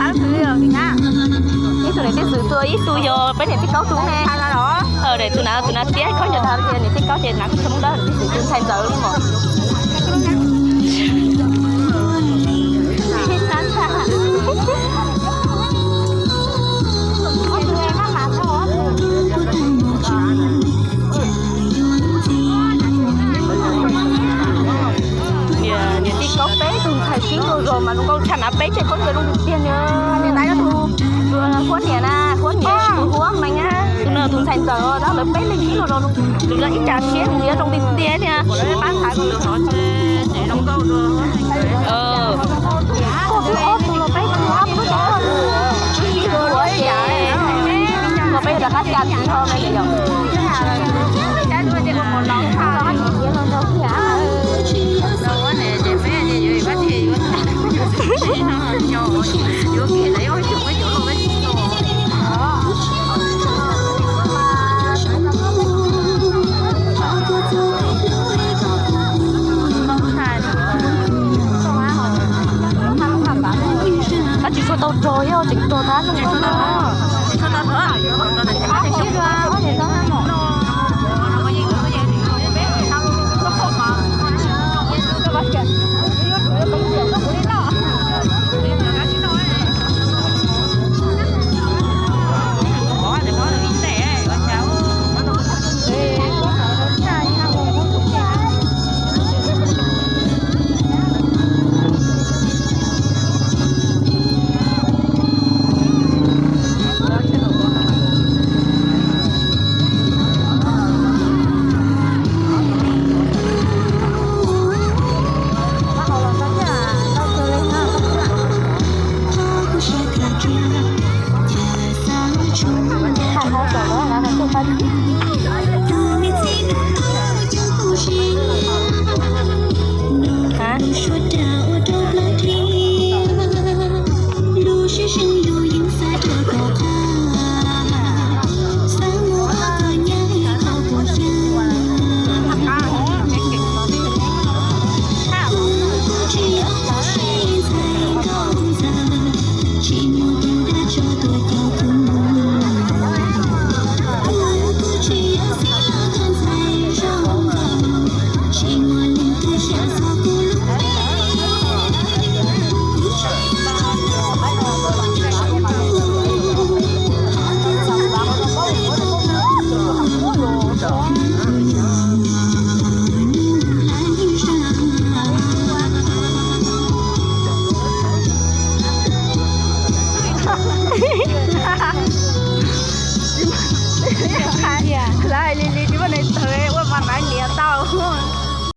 Ib tug niam tij xwm tua ib tug yog peb niam tij Kaub tus ne. Tus nav, tus nav tiab khaub ncaws tas tias niam tij Kaub ces nav khaub ncaws Hmoob Dawb, niam tij xwm tus ntxhais ntxawm li mos. Niam tij Kaub peb tug ntxhais sib luag zos mas zoo nkauj tshaj na, peb tsev khaub ncaws zoo tiag tiag na. Huab niam na, huab niam, huab mees na, tus no tus ntxhais ntxawm, lawv peb leeg sib luag zos, tus no ib cas siab nws yuav zoo tiag tiag thiab. Koj twb ob tug los peb tug, ob tug, tus ib tug ua ces, no peb yuav rov qab cas tsis ho me yom. Tab tsis tshua tau rog, yog tseem rog tab zoo.